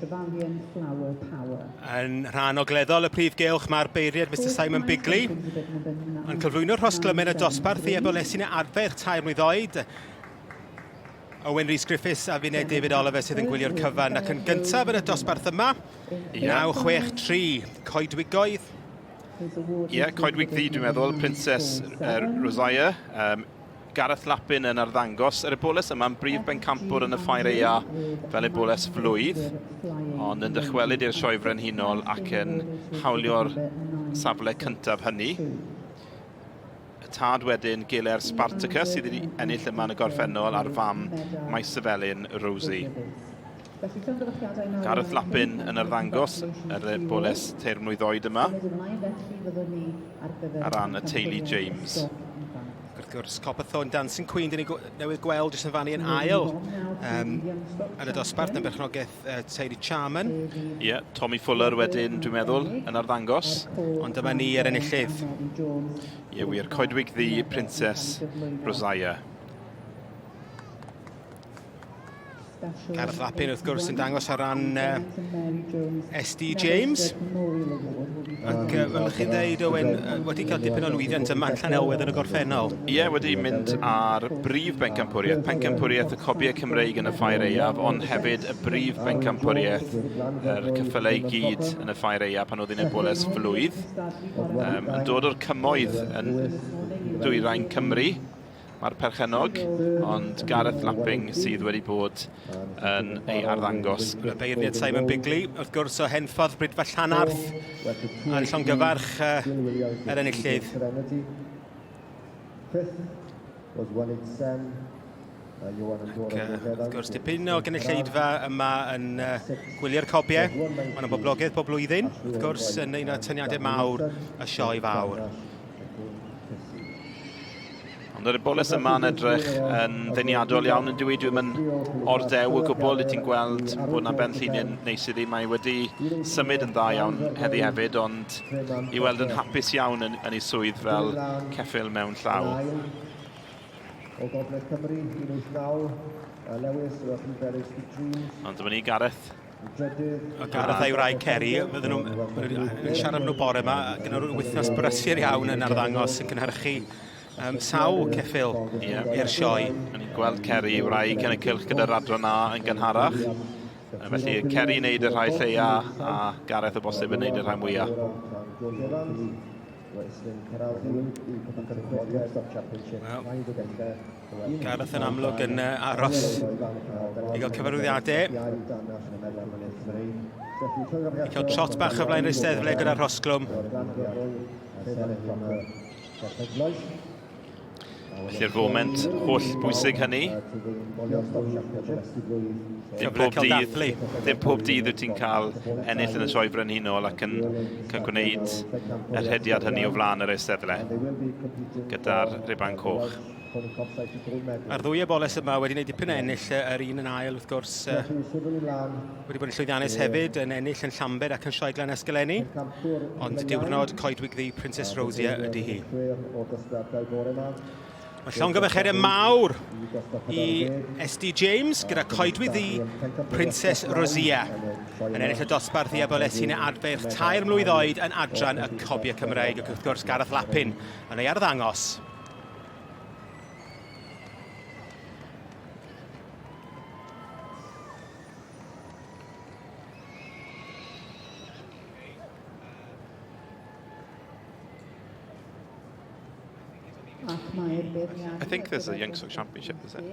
Trevallion Flower Power. Yn rhan ogleddol y prif gylch mae'r beirniad Mr Simon Bigley yn cyflwyno'r rhosglymen y dosbarth i ebolesin y adferch tair mlwydd oed. Owen Rhys Griffiths a finne David Oliver sydd yn gwylio'r cyfan ac yn gyntaf yn y dosbarth yma, 963, Coedwigoedd. Ie, yeah, Coedwig Ddu dwi'n meddwl, Princess uh, Rosaia. Um, Gareth Lappin yn arddangos yr eboles yma'n brif bencampwr yn y Ffair Aea fel eboles flwydd, ond yn dychwelyd i'r Sioe Frenhinol ac yn hawlio'r safle cyntaf hynny. Y tad wedyn, Giler Spartacus, sydd wedi ennill yma yn y gorffennol, a'r fam Maesyfelin Rosie. Gareth Lappin yn arddangos yr eboles teirmlwydd oed yma ar ran y teulu James. Wrth gwrs, Copperthorne Dancing Queen, dyn ni newydd gweld jyst yn fannu yn ail um, yn y dosbarth yn berchnogaeth uh, teulu Charman. Ie, yeah, Tommy Fuller wedyn, dwi'n meddwl, yn arddangos. Ond dyma ni yr enillydd. Ie, yeah, wir, Coedwig Ddu, Princess Rosaia. Gareth Lappin wrth gwrs yn dangos ar ran uh, SD James. Ac uh, fel chi'n dweud, Owen, uh, wedi cael dipyn o lwyddiant yma yn Llanelwedd yn y gorffennol. Ie, yeah, wedi mynd ar brif bencampwriaeth, pencampwriaeth y Cobiau Cymreig yn y Ffair Aeaf, ond hefyd y brif bencampwriaeth yr cyffylau i gyd yn y Ffair Aeaf pan oedd hi'n eboles flwydd. Um, yn dod o'r cymoedd yn dwyrain Cymru, Mae'r perchennog, ond Gareth Lapping sydd wedi bod yn ei arddangos. Y beirniad Simon Bigley, wrth gwrs o Henffordd Brydfa Llanarth, yn llongyfarch uh, yr enillydd. Ac, uh, wrth gwrs, dipyn o gynulleidfa yma yn uh, gwylio'r cobiau. Mae yna boblogaidd bob blwyddyn, wrth gwrs, yn un o'r tyniadau mawr y sioe fawr. Ond yr eboles yma'n edrych yn ddeniadol iawn yn dwi. Dwi'n mynd ordew o gwbl. Ti'n gweld bod yna ben llinyn neis iddi. Mae wedi symud yn dda iawn heddi hefyd, ond i weld yn hapus iawn yn, yn ei swydd fel ceffyl mewn llaw. O Gogledd Cymru, 189, Lewis, Ond dyma ni Gareth O Gareth a'i wraig Ceri, fydden nhw'n siarad am nhw bore yma, gyda nhw'n wythnos brysur iawn yn arddangos yn cynhyrchu um, sawl ceffyl yeah. i'r sioe. O'n i'n gweld Ceri i wraig yn y cylch gyda'r adran A yn gynharach. Felly Ceri yn neud y rhai lleia a Gareth o bosib yn neud y rhai mwyaf. Wel, Gareth yn amlwg yn aros i gael cyfarwyddiadau. I cael trot bach o flaen yr eisteddfle gyda'r rhosglwm. Felly'r foment holl bwysig hynny. Dim pob dydd, dim pob dydd wyt ti'n cael ennill yn y sioe frenhinol ac yn cael gwneud y rhediad hynny o flaen yr eisteddle gyda'r rhuban coch. Mae'r ddwy eboles yma wedi gwneud dipyn o ennill, yr un yn ail wrth gwrs, wedi bod yn llwyddiannus hefyd, yn ennill yn Llambed ac yn Sioe Glan Esgeleni, ond diwrnod Coedwig Ddu Princess Rosia ydy hi. Mae llongyfarchiadau mawr i SD James gyda Coedwig Ddu Princess Rosia yn ennill y dosbarth i abolesi neu adfeirch tair mlwydd oed yn adran y Cobiau Cymreig ac wrth gwrs Gareth Lappin yn ei arddangos. I think there's a Young Stock Championship, is it?